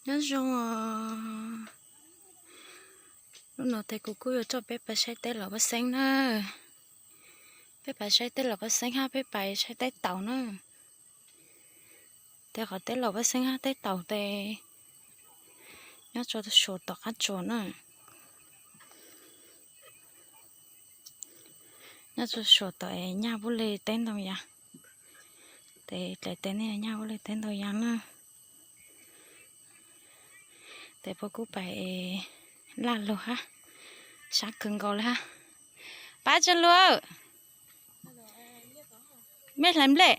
Nyob zoo os. Hnub no ces kuv kuj yuav coj peb pais saib teb los paj xeeb na. Peb pais saib teb los paj xeeb hab peb pais saib teb taus na. Ces qhov teb los paj xeeb hab teb taus ces nyob rua suas tom qab tsuas na. Nyob rua suas tom es nyaj puab le teb ntoo yas. Ces dlaim tes ne nyaj puab le teb ntoo yas na. Ces puab kuj pais laj lug hab, sab kawg nkaus le hab. Pab tsa lug, mej hlais nplej,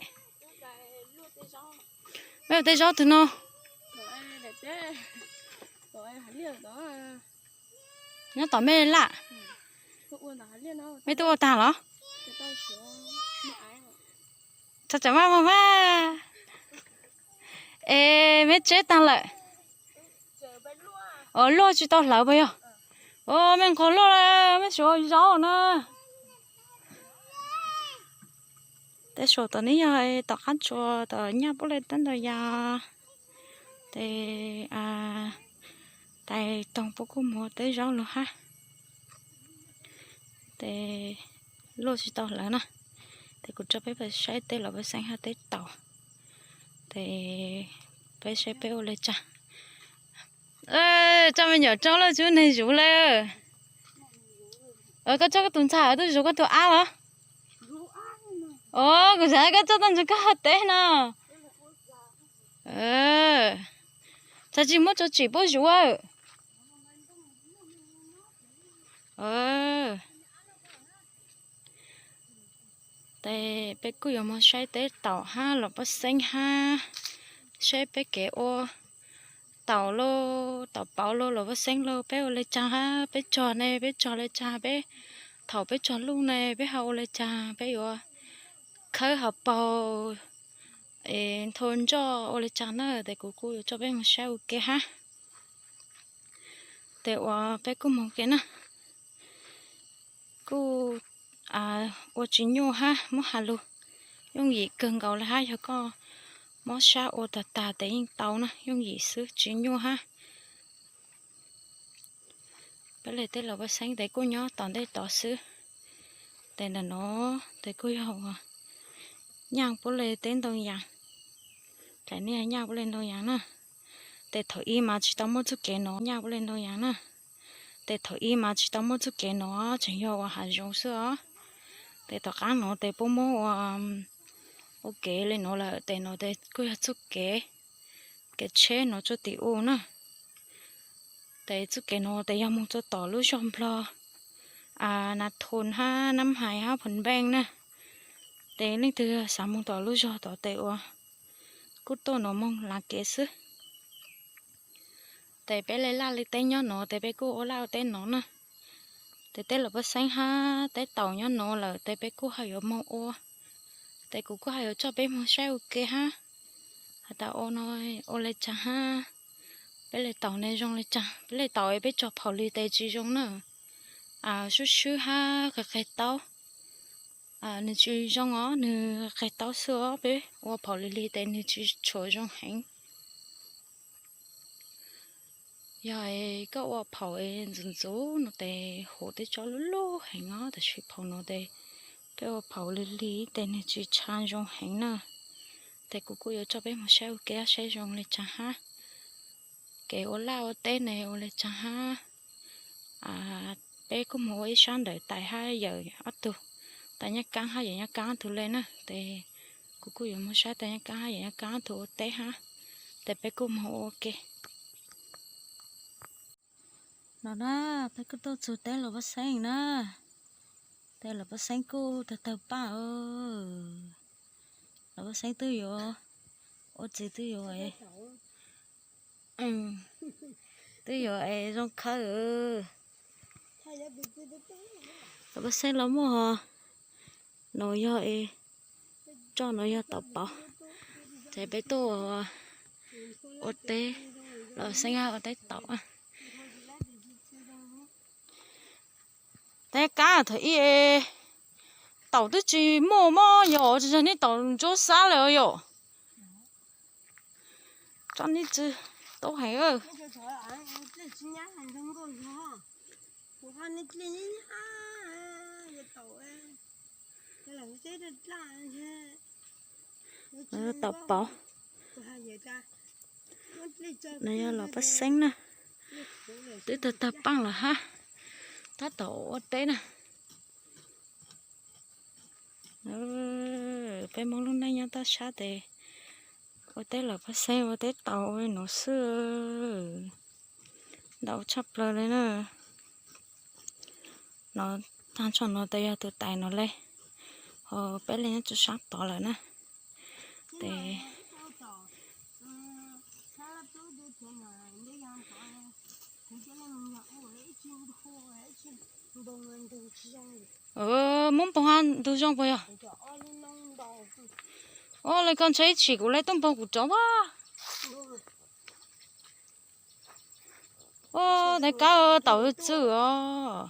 mej ua tej zaub twg no? Nyob tom mej laj, mej tub ua taag los? Txhob tsaam maj moog mas. Es mej tseb taag lawm? Os, luaj tsis tau hlawv puas yog? Os, mej nqos luaj, mej suav zaub na. Tej suas tom ne yog tom qab tsuas tom nyaj puab le teb ntoo yas. Ces tais toog puab kuj moog ua teb zaub lug hab. Ces luaj tsis tau hlawv na. Ces kuv coj peb pais saib teb los paj xeeb hab teb taus. Ces peb saib peb ua le caag. Coj me nyuam rau lawm tsis muaj neeg zuv le. Koj coj koj tus ntxhais tuaj zuv koj tus ab los? Os, kuv xav koj coj tuaj ntsuag koj teb no. Txhad tsis muab tso tsim puab zuv. Ces peb kuj yuav moog saib teb taus hab los paj xeeb hab, saib peb kev ua taus lauj, taus pauv lauj, los paj xeeb lauj, peb ua le caag hab, peb cog ne peb cog le caag, peb thaum peb cog luj ne peb ho ua le caag, peb yuav khawb ho paug, nthua ntsoj ua le caag na. Ces kuv kuj yuav coj peb moog saib ua ke hab. Ces uas peb kuj moog ke na, kuj ua tsis nyuaj hab, muab has lug yooj yim kawg nkaus le hab. Yog koj mob sab ua tag tag ces yeej tau na, yooj yim xwb tsis nyuaj hab. Peb le teb los paj xeeb ces kuj nyob tom ntej tod xwb. Ces ntawm no ces kuj yog uas nyaj puab le teb ntoo yas. Ces ne nyaj puab le ntoo yas na. Ces thaum ub mas tsis tau muaj txuj kev no, nyaj puab le ntoo yas na. Ces thaum ub mas tsis tau muaj txuj kev no, tseem yog ua hav zoov xwb os. Ces tom qab no ces puab muab ua, ua kev le no lawm, ces no ces kuj yog txuj kev, kev tsheb no tsuj tim u na. Ces txuj kev no ces yog moog txug tom lub zog Nplog, Nas Thoo hab Nab Hais hab Phoo Npeej na. Ces leej twg xav moog tom lub zog tod ces uas kuj tuaj no moog lav kev xwb. Ces peb le laj le teb nyob no ces peb kuj ua laj ua teb no na. Ces teb los paj xeeb hab teb taus nyob no lawm ces peb kuj ho yuav moog ua. Ces kuv kuj ho yuav coj peb moog saib ua ke hab. Has tas ua no ua le caag hab, peb le taus ne zoo le caag, peb le taus peb tso phaum li tes tsis zoo na. Swb swb hab qeg qeg taub, nwg tsis zoo os, nwg qeg taub xwb os, peb ua phaum li li tes nwg tsis tshua zoo heev. Yog koj ua phaum ntxuv ntxuv no tes huv tej tsob lub lub heev os, tab sis phaum no tes peb ua phaum li li tes nwg tsis tshua zoo heev na. Tes kuv kuj yuav coj peb moog saib ua ke saib zoo le caag hab, kev ua laj ua teb ne ua le caag hab. Peb kuj moog ua ib sab ntawm tais hab yawm ob tug, tais Nyab Kaab hab yawm Nyab Kaab ob tug le na. Tes kuv kuj yuav moog saib tais Nyab Kaab hab yawm Nyab Kaab ob tug ua teb hab. Tes peb kuj moog ua ke. No na, peb kuj tuaj txug teb los paj xeeb na. Tes los paj xeeb kuj tawg tawg paj. Los paj xeeb twb yuav ua txiv twb yuav, twb yuav es zoo khawb. Los paj xeeb los muaj ho, no yog es, tso no yog taum pauv. Ces peb tuaj ua teb, los xeeb ua teb taum. Tais Nyab Kaab thaum ub taum twb tsis muaj mob yog tsis yog neb taum ntsuab xab lawm yom. Tso neb tsi, Tau hais. Tau pauv. No yog los paj xeeb na. Twb tag tag paaj lawm hab. Tab tom ua teb na. Peb Hmoob lub neej nyob toj sab tes ua teb los paj xeeb, ua teb tau ua nuav xwb. Ntau tshaj plaws li na. No tag nrho no tes yog tus tais no le. Ho peb le nyob rua sab tod lawm na. Tes Muab npoog hab ntug zoo puas yog? Ua le koj ntshe ib chim kuv le tuaj npoog kuv rov vaj. Ua, tais kab taum txwj os.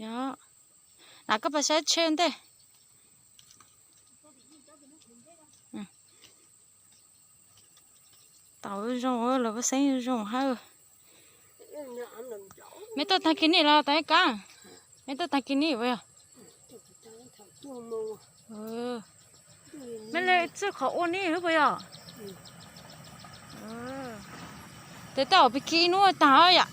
Yog, na koj pas saib tsheb ntej. Taum zoo, los paj xeeb zoo hab. Mej tuaj taag kis nij los tais kab? Mej tuaj taag kis nij puas yog? Mej le txwj qhov ua nij hab puas yog? Tes tej zaum pig kis ib hnub taag yom.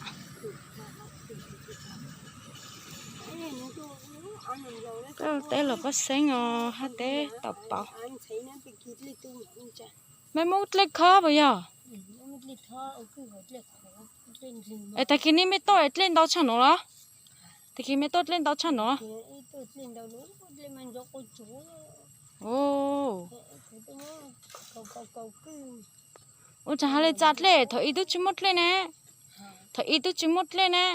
Teb los paj xeeb os hab teb taum pauv. Mej muab dlej khob puas yog? Es tag kis nij mej tuaj dlej ntau tshaj nuav los? Tag kis mej tuaj dlej ntau tshaj nuav? Ua tsaag has le txav dlej, thaum ub tub tsi muaj dlej ne. Thaum ub tub tsi muaj dlej ne.